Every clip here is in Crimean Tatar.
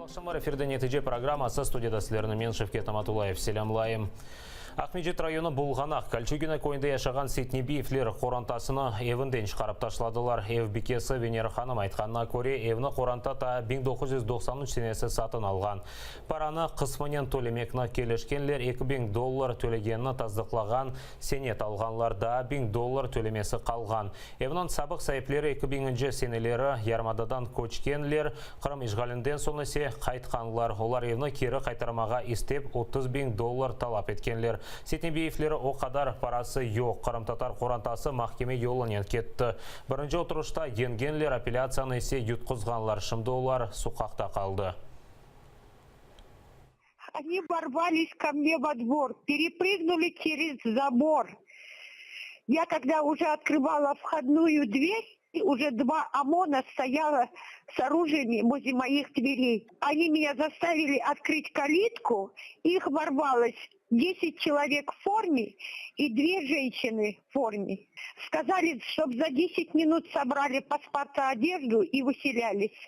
Hayırlı aqşamlar, efirde Netice programması, studiyada sizlerni men, Şevket Amatullayev, selâmlayım. Aqmescit rayonı Bulğanaq, Kolçugino köyünde yaşağan Seytnebiyevler qorantasını evinden çıqarıp taşladılar. Ev bikesi Venera hanım aytqanına köre, evni qoranta ta 1993 senesi satın alğan. Paranı qısmınen tölemekni kelişkenler, 2000 dollar tölegenini tasdıqlağan senet alğanlar, daa 1000 dollar tölemesi qalğan. Evniñ sabıq saipleri eki biñinci seneleri yarımadadan köçkenler, Qırım işğalinden soñ ise qaytqanlar. Olar evni keri qaytarmağa istep, 30 biñ dollar talap etkenler. Seytnebiyevleri o qadar parası yoq. Qırımtatar qorantası mahkeme yolunen ketti. Birinci oturışta yeñgenler, apellâtsiyanı ise yutquzğanlar. Şimdi olar soqaqta qaldı. Они ворвались ко мне во двор, перепрыгнули через забор. Я когда уже открывала входную дверь, уже два ОМОНа стояло с оружиями возле моих дверей. Они меня заставили открыть калитку, их ворвалось 10 человек в форме и две женщины в форме. Сказали, чтобы за 10 минут собрали паспорта, одежду и выселялись.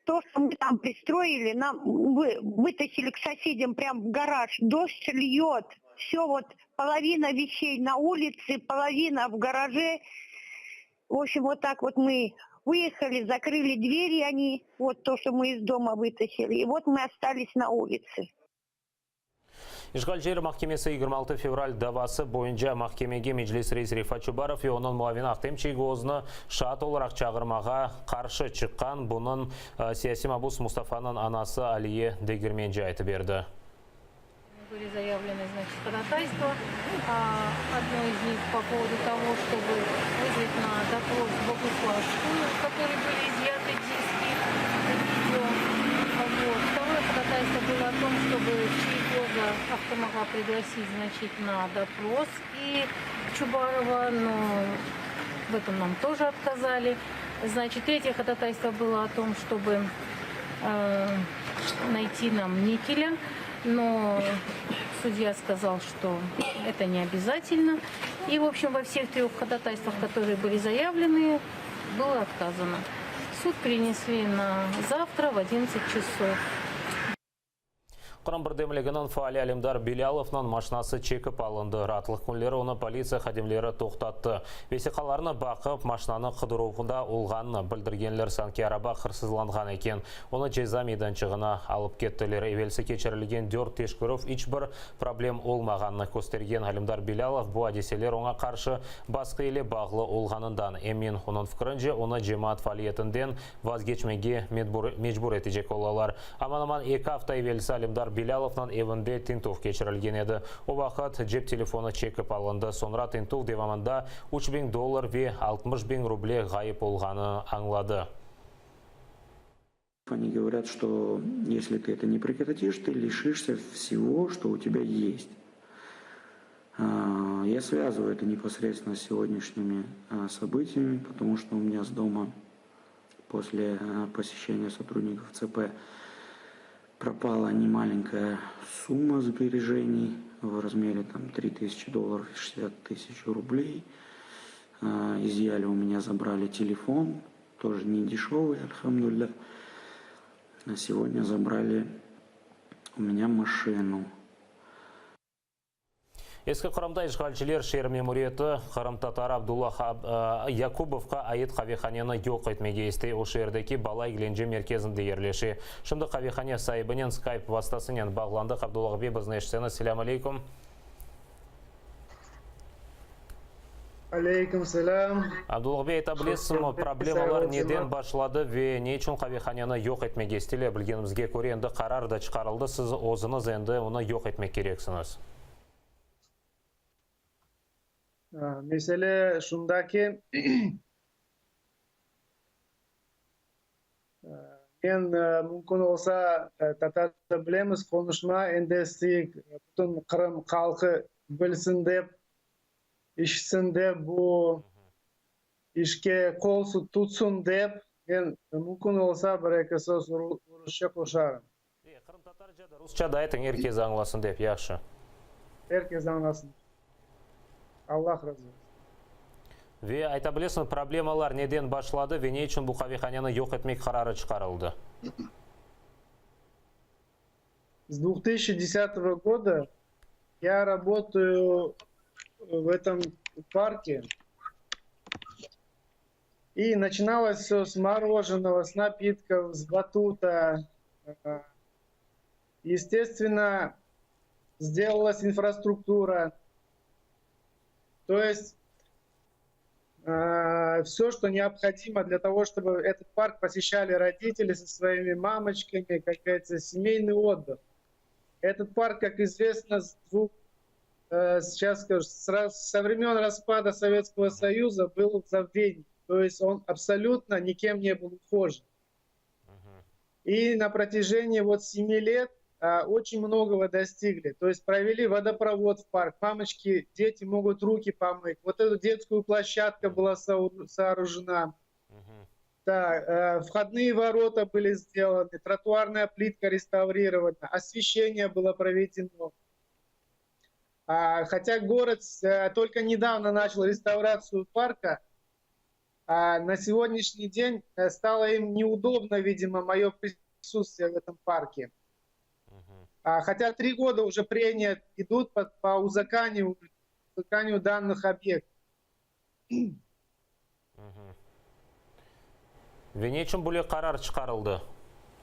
То, что мы там пристроили, нам вы, вытащили к соседям прям в гараж. Дождь льет. Все вот, половина вещей на улице, половина в гараже. В общем, вот так вот мы выехали, закрыли двери они, вот то, что мы из дома вытащили. И вот мы остались на улице. İşğalciler mahkemesi 26 fevral davası boyunca mahkemege Meclis reisi Refat Çubarov ve onıñ muavini Ahtem Çiygoznı şaat olaraq çağırmağa qarşı çıqqan. Bunıñ siyasiy mabus Mustafanıñ anası Aliye Degermenci aytıp berdi. Были заявлены, значит, ходатайства. Одно из них по поводу того, чтобы вызвать на допрос Богуславскую, в которой были изъяты диски, видео. Вот. Второе ходатайство было о том, чтобы Чийгоза Ахтем-ağa пригласить, значит, на допрос и Чубарова, но в этом нам тоже отказали. Значит, третье ходатайство было о том, чтобы найти нам Никеля, но судья сказал, что это не обязательно. И, в общем, во всех трех ходатайствах, которые были заявлены, было отказано. Суд перенесли на завтра в 11 часов. Qırım birdemliginiñ faali Alimdar Bilâlovnıñ maşinası çekip alındı. Raatlıq künleri onı politsiya hadimleri toqtattı. Vesiqalarını baqıp, maşinanı qıdıruvda olğanını bildirgenler, sanki araba hırsızlanğan eken. Onı ceza meydançığına alıp kettiler. Evelsi keçirilgen dört teşkerüv iç bir problem olmağanını köstergen Alimdar Bilâlov bu adiseler oña qarşı basqı ile bağlı olğanından emin. Onıñ fikirince, onı cemaat faaliyetinden vazgeçmege mecbur etecek olalar. Aman-aman eki afta evelsi Alimdar Bilâlovnıñ evinde tintüv keçirilgen edi. O vaqıt cep telefonı çekip alındı. Soñra tintüv devamında 3000 dollar ve 60 biñ ruble ğayıp olğanı añladı. Они говорят, что если ты это не прекратишь, ты лишишься всего, что у тебя есть. Я связываю это непосредственно с сегодняшними событиями, потому что у меня с дома после посещения сотрудников ЦП пропала немаленькая сумма сбережений в размере там 3000 долларов и 60 тысяч рублей. Изъяли у меня, забрали телефон, тоже не дешевый, альхамдулилля. А сегодня забрали у меня машину. Eski Qırımda işğalciler şeer memuriyeti qırımtatar Abdulla Yakubovqa ait qavehaneni yoq etmege istey. O şeerdeki bala eglence merkezinde yerleşe. Şimdi qavehane saibinen Skype vastasınen bağlandıq. Abdulla bey, bizni eşitseñiz, selâm aleyküm. Aleyküm selâm. Abdulla bey, ayta bilesiñmi, problemalar neden başladı ve ne içün qavehaneni yoq etmege isteyler? Bilgenimizge köre, endi qarar da çıqarıldı, siz özüñiz endi onı yoq etmek kereksiñiz. Mesele şunda ki, men mümkün olsa tatarca bilemiz qonuşma, endi bütün Qırım halqı bilsin dep, eşitsin dep, bu işke qol tutsun dep, men mümkün olsa bir eki söz rusça qoşarım. Qırımtatarca da, rusça da aytıñ, er kes añlasın dep, yahşı. Er kes añlasın. Allah razı olsun. Ve ayta bilesiñ, problemalar neden başladı ve ne içün bu qavehaneni yoq etmek qararı çıqarıldı? С 2010 года я работаю в этом парке. И начиналось все с мороженого, с напитков, с батута. Естественно, сделалась инфраструктура. То есть все, что необходимо для того, чтобы этот парк посещали родители со своими мамочками, как говорится, семейный отдых. Этот парк, как известно, с двух, сейчас скажу, со времен распада Советского Союза был в забвении. То есть он абсолютно никем не был ухожен. И на протяжении вот 7 лет очень многого достигли. То есть провели водопровод в парк, мамочки, дети могут руки помыть. Вот эта детскую площадка была сооружена. Да, входные ворота были сделаны, тротуарная плитка реставрирована, освещение было проведено. Хотя город только недавно начал реставрацию парка, а на сегодняшний день стало им неудобно, видимо, мое присутствие в этом парке. Хотя 3 года уже прения идут по узаконению данных объектов. Ve ne içün böyle qarar çıqarıldı?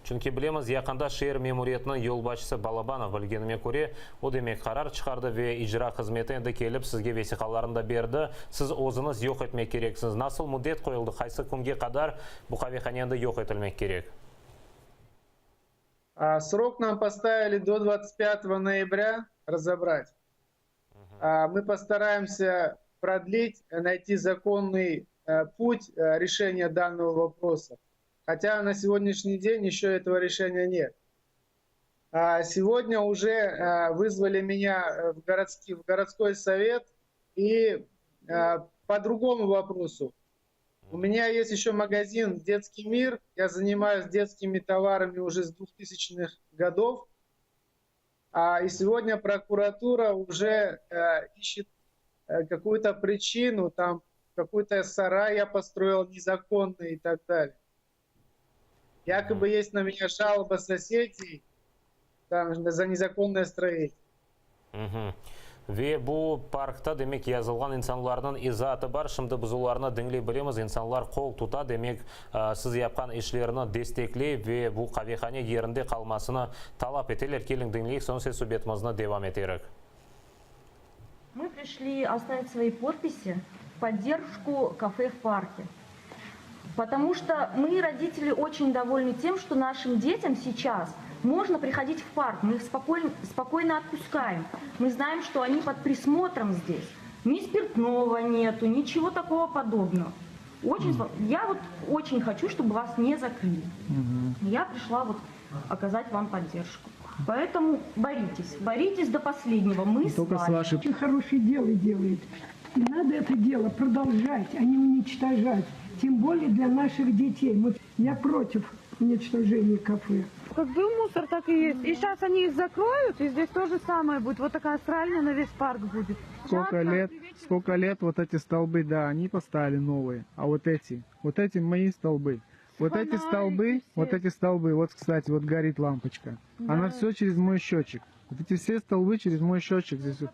Çünki bilemiz, yaqında şeer memuriyetiniñ yolbaşçısı Balabanov, bilgenime köre, o demek qarar çıqardı ve icra hızmeti endi kelip sizge vesiqalarını da berdi, siz özüñiz yoq etmek kereksiñiz. Nasıl müddet qoyuldı, qaysı künge qadar bu qavehane endi yoq etilmek kerek? Срок нам поставили до 25 ноября разобрать. Мы постараемся продлить, найти законный путь решения данного вопроса. Хотя на сегодняшний день еще этого решения нет. Сегодня уже вызвали меня в городской совет и по другому вопросу. У меня есть еще магазин «Детский мир». Я занимаюсь детскими товарами уже с 2000-х годов. И сегодня прокуратура уже ищет какую-то причину, какой-то сарай я построил незаконный и так далее. Якобы есть на меня жалоба соседей за незаконное строительство. Ve bu parkta, demek, yazılğan insanlarnıñ izaatı bar. Şimdi biz olarnı diñley bilemiz. İnsanlar qol tuta, demek, siz yapqan işlerni destekley ve bu qavehane yerinde qalmasını talap eteler. Keliñ, diñleyik, soñ ise subetimizni devam eterik. Мы пришли оставить свои подписи в поддержку кафе в парке. Потому что мы, родители, очень довольны тем, что нашим детям сейчас можно приходить в парк. Мы их спокойно отпускаем. Мы знаем, что они под присмотром здесь. Ни спиртного нету, ничего такого подобного. Я очень хочу, чтобы вас не закрыли. Я пришла оказать вам поддержку. Поэтому боритесь, боритесь до последнего. Мы с Только с вами. вашей Очень хорошее дело делает. И надо это дело продолжать, а не уничтожать. Тем более для наших детей. Я против уничтожения кафе. Как был мусор, так и есть. И сейчас они их закроют, и здесь то же самое будет. Вот такая сральня на весь парк будет. Сколько Жарко. лет вот эти столбы, да, они поставили новые. А вот эти мои столбы. Вот эти Фонарики столбы, все. вот эти столбы, вот, кстати, вот горит лампочка. Она все через мой счетчик. Вот эти все столбы через мой счетчик здесь вот.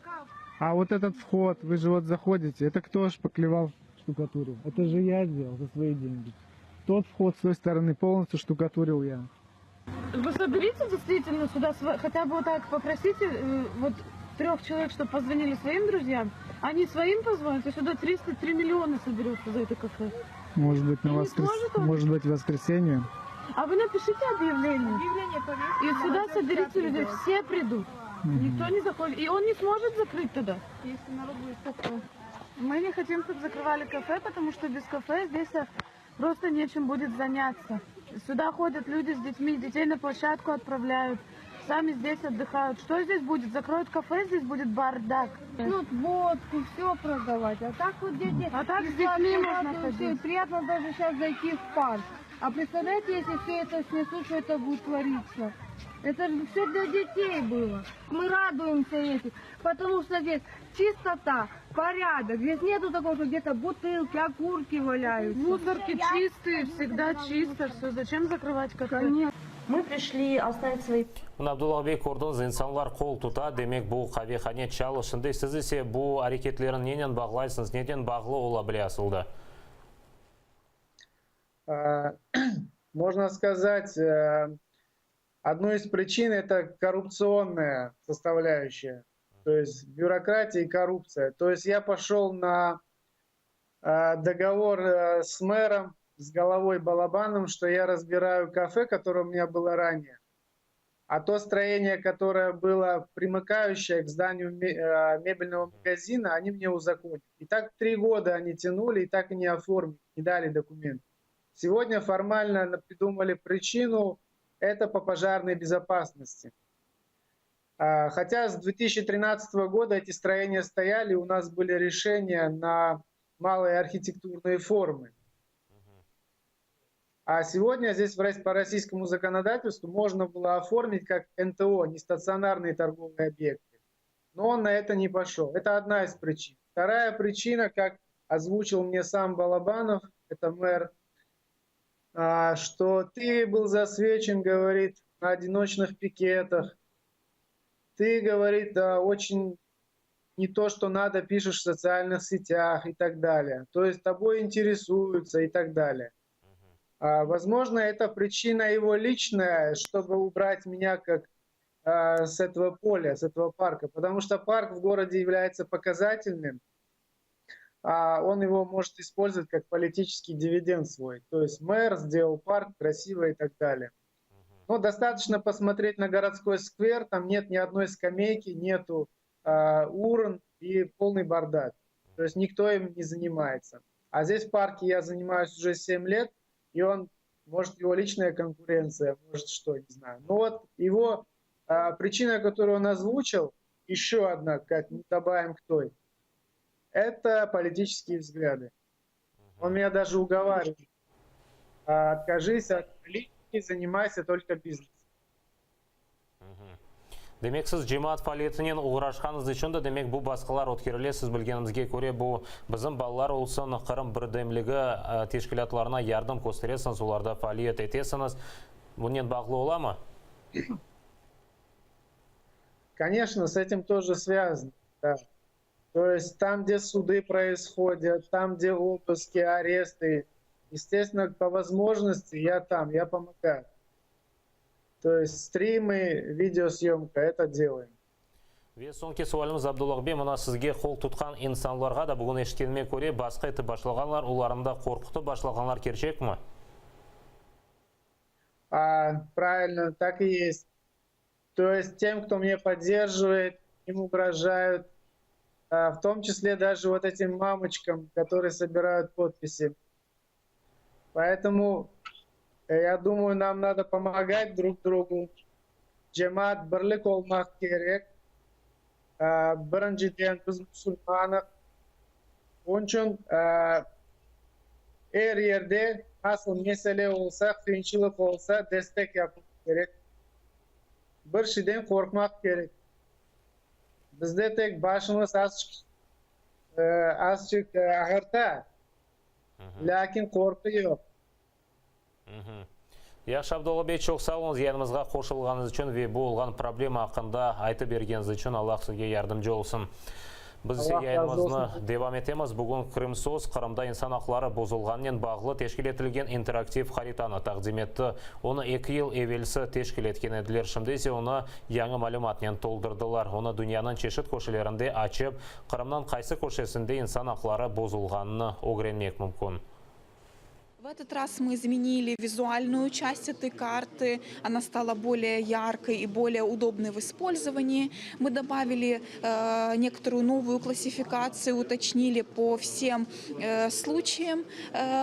А вот этот вход, вы же вот заходите, это кто шпаклевал, штукатурил? Это же я сделал за свои деньги. Тот вход с той стороны полностью штукатурил я. Вы соберите действительно сюда, хотя бы вот так попросите 3 человек, чтобы позвонили своим друзьям. Они своим позвонят, и сюда 303 миллиона соберется за это кафе. Может быть, на И не воскрес- сможет он? может быть, в воскресенье. А вы напишите объявление. Объявление повесите, И сюда на соберите все людей, придут. все придут. Никто не заходит. И он не сможет закрыть тогда. Если народ будет такой. Мы не хотим, чтобы закрывали кафе, потому что без кафе здесь просто нечем будет заняться. Сюда ходят люди с детьми, детей на площадку отправляют, сами здесь отдыхают. Что здесь будет? Закроют кафе, здесь будет бардак. Ну, водку, все продавать. А так вот дети... А так с и детьми сладкое, можно всё, ходить. и приятно даже сейчас зайти в парк. А представляете, если все это снесут, что это будет твориться? Это же все для детей было. Мы радуемся этим, потому что здесь чистота, порядок. Здесь нету такого, что где-то бутылки, окурки валяются. Мусорки чистые, всегда чисто все. Зачем закрывать кафе? Конечно. Мы пришли оставить свои... Mına, Abdulla bey, kördiñiz, insanlar qol tuta, demek, bu qavehane çalışsın dey. Siz ise bu areketlerni nenen bağlaysıñız, neden bağlı ola bile asılda? Можно сказать, одной из причин это коррупционная составляющая, то есть бюрократия и коррупция. То есть я пошел на договор с мэром, с головой Балабаном, что я разбираю кафе, которое у меня было ранее. А то строение, которое было примыкающее к зданию мебельного магазина, они мне узаконили. И так 3 года они тянули, и так и не оформили, не дали документы. Сегодня формально придумали причину, это по пожарной безопасности. Хотя с 2013 года эти строения стояли, у нас были решения на малые архитектурные формы. А сегодня здесь по российскому законодательству можно было оформить как НТО, нестационарные торговые объекты. Но он на это не пошел. Это одна из причин. Вторая причина, как озвучил мне сам Балабанов, это мэр, что ты был засвечен, говорит, на одиночных пикетах. Ты, говорит, да, очень не то, что надо, пишешь в социальных сетях и так далее. То есть тобой интересуются и так далее. Возможно, это причина его личная, чтобы убрать меня как с этого поля, с этого парка. Потому что парк в городе является показательным, а он его может использовать как политический дивиденд свой. То есть мэр сделал парк красиво и так далее. Но достаточно посмотреть на городской сквер, там нет ни одной скамейки, нету урн и полный бардак. То есть никто им не занимается. А здесь в парке я занимаюсь уже 7 лет, и он, может, его личная конкуренция, может, что, не знаю. Но вот его причина, которую он озвучил, еще одна, как мы добавим к той, это политические взгляды. Он меня даже уговаривает. Откажись от политики, занимайся только бизнесом. Demek siz cemaat faaliyetinen oğraşqanıñız içün de demek bu basqılar ötkerile siz bilgenimizge köre bu bizim balalar olsun Qırım birdemligi teşkilâtlarına yardım kösteresiñiz olarda faaliyet etesiñiz bunen bağlı ola mı? Конечно, с этим тоже связано. Да. То есть там, где суды происходят, там, где обыски, аресты, естественно, по возможности я там, я помогаю. То есть стримы, видеосъемка, это делаем. Ve soñki sualimiz Abdulla bey, mına sizge qol tutqan insanlarğa da bugün eşitkenime köre basqı etip başlağanlar, olarnı da qorqutıp başlağanlar kerçek mi? Правильно, так и есть. То есть тем, кто меня поддерживает, им угрожают, в том числе даже вот этим мамочкам, которые собирают подписи. Поэтому я думаю, нам надо помогать друг другу. Cemaat birlik olmaq kerek. Birinciden biz musulmanıq. Onıñ içün er yerde nasıl mesele olsa, qıyınçılıq olsa destek yapmaq kerek. Bir şeyden qorqmaq kerek. Bizde tek başımız azçıq azçıq ağırta. Lâkin qorqu yoq. Yahşı Abdulla bey, çoq sağ oluñız yayınımızğa qoşulğanıñız içün ve bu olğan problema aqqında aytıp bergeniñiz içün Allah sizge yardımcı olsun. Biz ise Allah razı yayınımıznı olsun. devam etemiz. Bugün Krımsos Qırımda insan aqları bozulğanınen bağlı teşkil etilgen interaktiv haritanı taqdim etti. Onı 2 yıl evelsi teşkil etken ediler. Şimdi ise onı yañı malümatnen toldurdılar. Onı dünyanıñ çeşit köşelerinde açıp, Qırımnıñ qaysı köşesinde insan aqları bozulğanını ögrenmek mümkün. В этот раз мы изменили визуальную часть этой карты. Она стала более яркой и более удобной в использовании. Мы добавили некоторую новую классификацию, уточнили по всем случаям,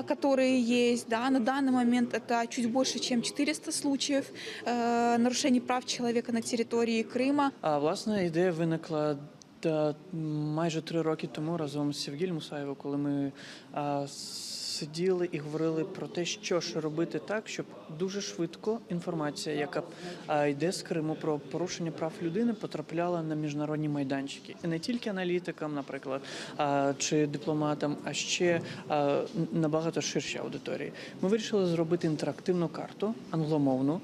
которые есть. Да. На данный момент это чуть больше, чем 400 случаев нарушений прав человека на территории Крыма. А власне ідея виникла та майже 3 роки тому разом з Севгіль Мусаєвою, коли ми а, сиділи і говорили про те, що ж робити так, щоб дуже швидко інформація, яка а, йде з Криму про порушення прав людини, потрапляла на міжнародні майданчики. І не тільки аналітикам, наприклад, а, чи дипломатам, а ще а, набагато ширшій аудиторії. Ми вирішили зробити інтерактивну карту англомовну.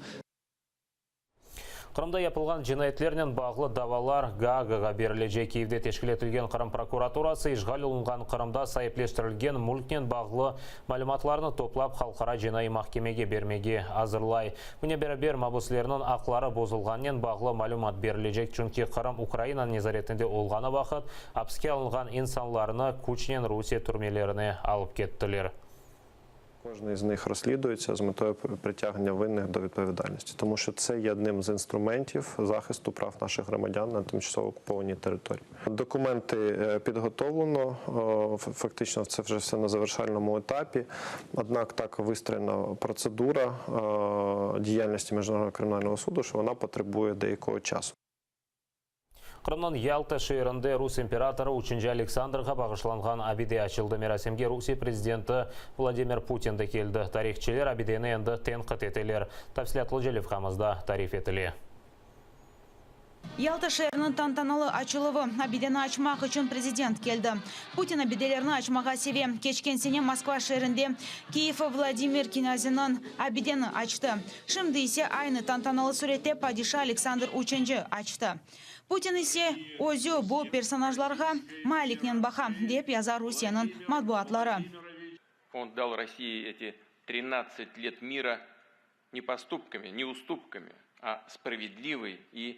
Qırımda yapılğan cinayetlernen bağlı davalar Gaagağa berilecek. Kiyevde teşkil etilgen Qırım prokuraturası işğal olunğan Qırımda saipleştirilgen mülknen bağlı malümatlarnı toplap Halqara cinaiy mahkemege bermege azırlay. Bunen beraber, mabüslerniñ aqları bozulğanınen bağlı malümat berilecek, çünki Qırım Ukraina nezaretinde olğanı vaqıt apiske alınğan insanlarnı küçnen Rusiye türmelerine alıp kettiler. Кожний з них розслідується з метою притягнення винних до відповідальності, тому що це є одним з інструментів захисту прав наших громадян на тимчасово окупованій території. Документи підготовлено, фактично це вже все на завершальному етапі. Однак так вистроєна процедура діяльності Міжнародного кримінального суду, що вона потребує деякого часу. Qırımnıñ Yalta şeerinde rus imperatorı Üçünci Aleksandrğa bağışlanğan abide açıldı. Merasimge Rusiye prezidenti Vladimir Putin de keldi. Tarihçiler abideni endi tenqit eteler. Tafsilâtlıca levhamızda tarif etile. Yalta şeeriniñ tantanalı açıluvı. Abideni açmaq içün prezident keldi. Putin abidelerni açmağa seve. Keçken sene Moskva şeerinde Kiyev Vladimir kinâziniñ abideni açtı. Şimdi ise aynı tantanalı sürette padişa Aleksandr Üçünci açtı. Putin ise özü bu personajlarğa maliknen baqa, dep yaza Rusiyeniñ matbuatları. On dal Rossii eti trenadtsat let mira ne postupkami, ne ustupkami, a spravedlivoy i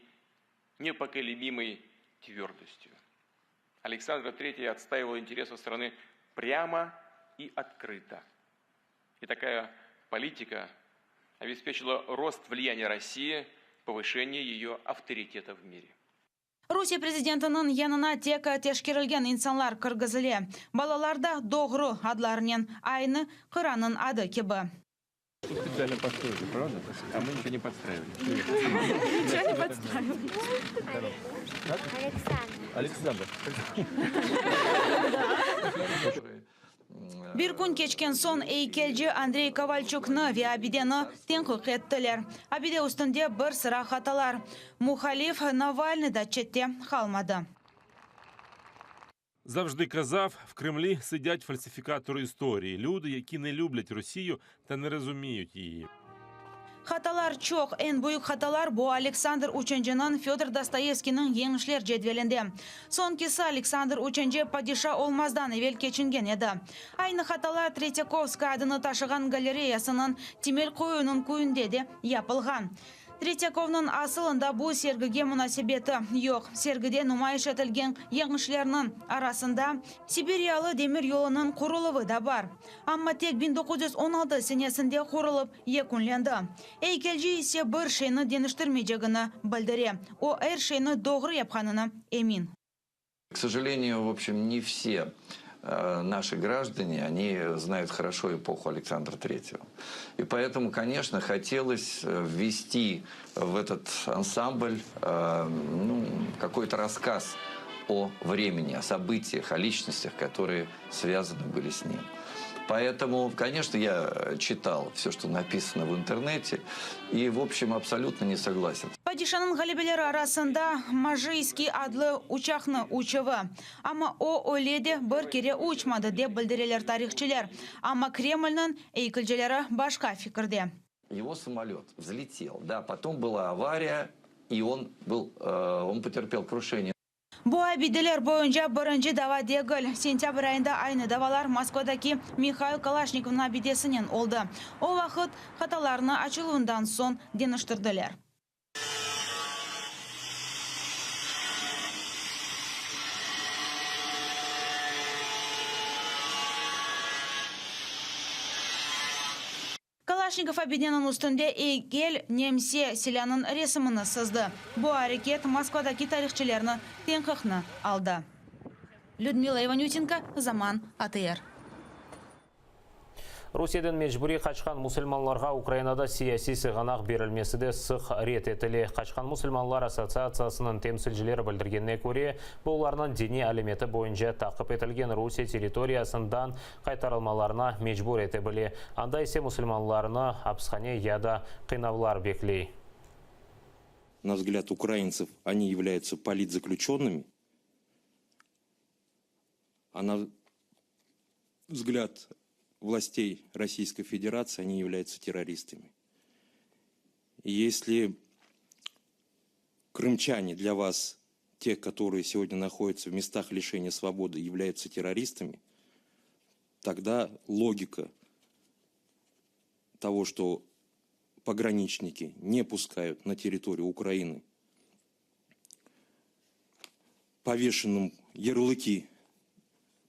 nepokolebimoy tverdostyu. Aleksandr Tretiy otstaival interesı stranı prямо i otkrıto. И такая политика обеспечила рост влияния России, повышение ее авторитета в мире. Rusiye prezidentiniñ yanına tek teşkerilgen insanlar kirgizile, balalar da doğru adlarınen, aynı Qıranıñ adı kibi. Специально подстроили, правда? А мы ничего не подстраивали. Ничего не подстраивали. Александр. Bir kün keçken soñ eykelci Andrey Kovalçuknı ve abideni tenqiq ettiler. Abide üstünde bir sıra hatalar. Muhalif Navalnıy da çette qalmadı. Завжди казав, в Кремлі сидять фальсифікатори історії, люди, які не люблять Росію та не розуміють її. Hatalar çoq. Eñ büyük hatalar bu Aleksandr Üçünciniñ Födor Dostoyevskiyniñ yeñişler cedvelinde. Soñkisi Aleksandr Üçünci padişa olmazdan evel keçingen edi. Aynı hatalar Tretyakovskaya adını taşığan galereyasınıñ temel qoyuvınıñ kününde de yapılğan. Tretyakovnıñ asılında bu sergige munasebeti yoq. Sergide numayış etilgen yeñişlerniñ arasında Sibiryalı demir yolunıñ quruluvı da bar. Amma tek 1916 senesinde qurulıp yekünlendi. Eykelci ise bir şeyni deñiştirmeycegini bildire. O, er şeyni doğru yapqanına emin. К сожалению, в общем, не все наши граждане, они знают хорошо эпоху Александра Третьего. И поэтому, конечно, хотелось ввести в этот ансамбль ну, какой-то рассказ о времени, о событиях, о личностях, которые связаны были с ним. Поэтому, конечно, я читал все, что написано в интернете, и, в общем, абсолютно не согласен. Padişanıñ ğalebeleri arasında Mojayskiy adlı uçaqnı uçuvı. Amma o öyle de bir kere uçmadı, dep bildireler tarihçiler. Amma Kremlniñ eykelcileri başqa fikirde. Его самолет взлетел, да, потом была авария, и он был, он потерпел крушение. Bu abideler boyunca birinci dava degil. Sentâbr ayında aynı davalar Moskvadaki Mihail Kalaşnikovnıñ abidesinen oldı. O vaqıt hatalarnı açıluvından soñ deñiştirdiler. Kalaşnikov abideniñ üstünde eykel nemse silânıñ resimini sızdı. Bu areket Moskvadaki tarihçilerni tenqiqni aldı. Lüdmila İvanütenko, Zaman, ATR. Rusiyeden mecburiy qaçqan musulmanlarğa Ukrainada siyasiy sığınaq berilmesi de sıq red etile. Qaçqan musulmanlar assotsiatsiyasınıñ temsilcileri bildirgenine köre, bu olarnıñ diniy alâmeti boyunca taqip etilgen Rusiye territoriyasından qaytarılmalarına mecbur ete bile. Anda ise musulmanlarnı apishane ya da qıynavlar bekley. На взгляд украинцев, они являются политзаключенными, а на взгляд властей Российской Федерации они являются террористами. И если. Крымчане для вас, те, которые сегодня находятся в местах лишения свободы, являются террористами, тогда логика того, что пограничники не пускают на территорию Украины повешенным ярлыки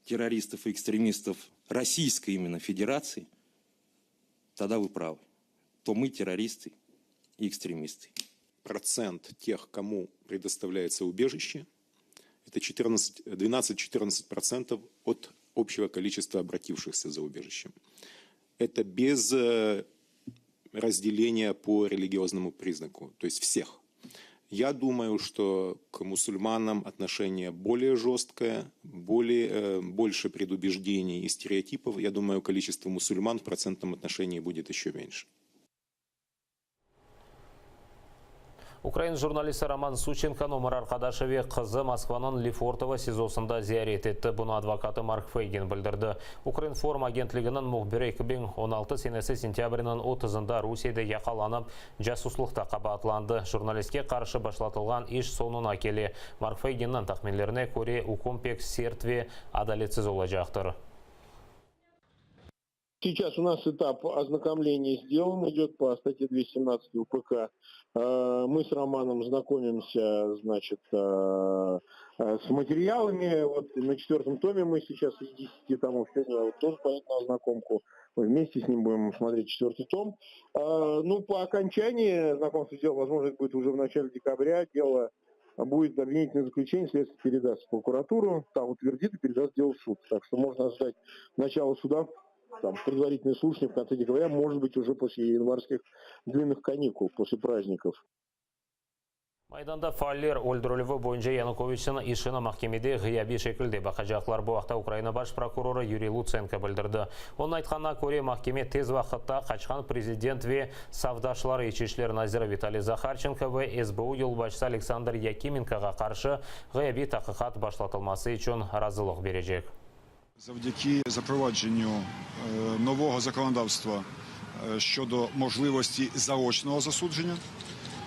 террористов и экстремистов Российской именно Федерации, тогда вы правы. То мы террористы и экстремисты. Процент тех, кому предоставляется убежище, это 12-14% от общего количества обратившихся за убежищем. Это без э, разделения по религиозному признаку, то есть всех. Я думаю, что к мусульманам отношение более жесткое, более, э, больше предубеждений и стереотипов. Я думаю, количество мусульман в процентном отношении будет еще меньше. Ukrain jurnalisti Roman Suçenkonı ömür arqadaşı ve qızı Moskvanıñ Lefortovo SİZOsında ziyaret etti. Bunı advokatı Mark Feygin bildirdi. Ukrinform agentliginiñ mühbiri 2016 senesi sentâbrniñ otuzında Rusiyede yaqalanıp, casuslıqta qabaatlandı. Jurnalistke qarşı başlatılğan iş soñuna kele. Mark Feyginniñ tahminlerine köre, üküm pek sert ve adaletsiz olacaqtır. Сейчас у нас этап ознакомления с делом идет по статье 217 УПК. Мы с Романом знакомимся, значит, с материалами. Вот на четвертом томе мы сейчас из 10 томов. Сегодня я вот тоже поеду на ознакомку. Мы вместе с ним будем смотреть четвертый том. Ну, по окончании знакомства с делом, возможно, это будет уже в начале декабря. Дело будет обвинительное заключение, следствие передаст в прокуратуру, там утвердит и передаст дело в суд. Так что можно ожидать начала суда, там, предварительное слушание в конце декабря, может быть, уже после январских длинных каникул, после праздников. Maydanda faaller öldürilüvi boyunca Yanukoviçniñ işini mahkemede ğıyabiy şekilde baqacaqlar. Bu aqta Ukraina baş prokurorı Yuriy Lutsenko bildirdi. Onıñ aytqanına köre, mahkeme tez vaqıtta qaçqan prezident ve safdaşları İç işler naziri Vitaliy Zaharçenko ve SBU yolbaşçısı Aleksandr Yakimenkoğa qarşı ğıyabiy taqiqat başlatılması içün razılıq berecek. Завдяки запровадженню нового законодавства щодо можливості заочного засудження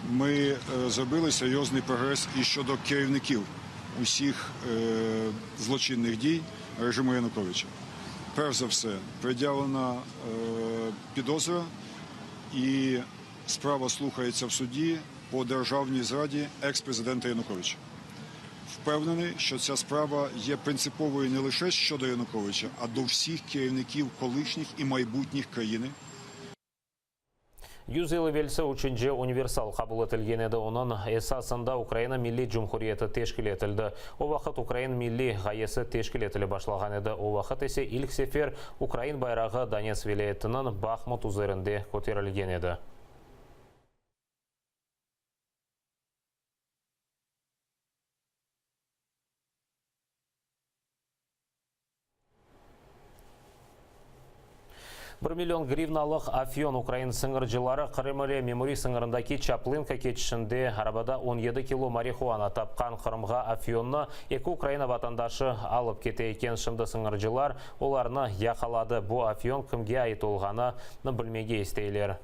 ми зробили серйозний прогрес і щодо керівників усіх злочинних дій режиму Януковича. Перш за все, пред'явлена підозра і справа слухається в суді по державній зраді екс-президента Януковича. Впевнений, що ця справа є принциповою не лише щодо Януковича, а до всіх керівників колишніх і майбутніх країни. Yüz yıl evelsi üçünci Universal qabul etilgen edi, onıñ esasında Ukraina Milliy Cumhuriyeti teşkil etildi. O vaqıt ukrain milliy ğayesi teşkil etile başlağan edi, o vaqıt ise ilk sefer ukrain bayrağı Donets vilâyetiniñ Bahmut üzerinde köterilgen edi. Bir million grivnalıq afyon ukrain sıñırcıları Qırım ile memuriy sıñırındaki Çaplınka keçişinde arabada on yedi kilo marihuana tapqan. Qırımğa afyonnı eki Ukraina vatandaşı alıp kete eken. Şimdi sıñırcılar olarnı yaqaladı. Bu afyon kimge ait olğanını bilmege isteyler.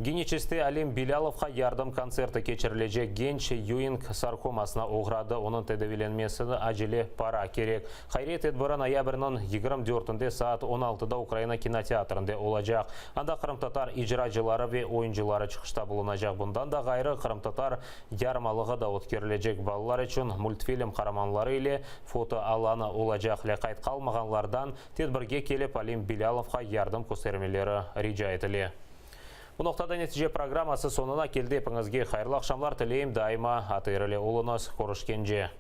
Geniçeskte Alim Bilâlovğa yardım kontserti keçirilecek. Genç Yuing sarkomasına oğradı, onıñ tedaviylenmesine acele para kerek. Hayriye tedbiri noyabrniñ 24-nde saat on altıda Ukraina kinoteatrinde olacaq. Anda qırımtatar icracıları ve oyuncıları çıqışta bulunacaq. Bundan da ğayrı, qırımtatar yarmalığı da ötkerilecek, balalar içün multfilm qaramanları ile foto alanı olacaq. Lâqayt qalmağanlardan Tedbirge kelip, Alim Bilâlovğa yardım köstermeleri rica etile. Bu noqtada Netice programması soñuna keldi. Epiñizge hayırlı aqşamlar tileyim, daima ATR ile oluñız. Körüşkence.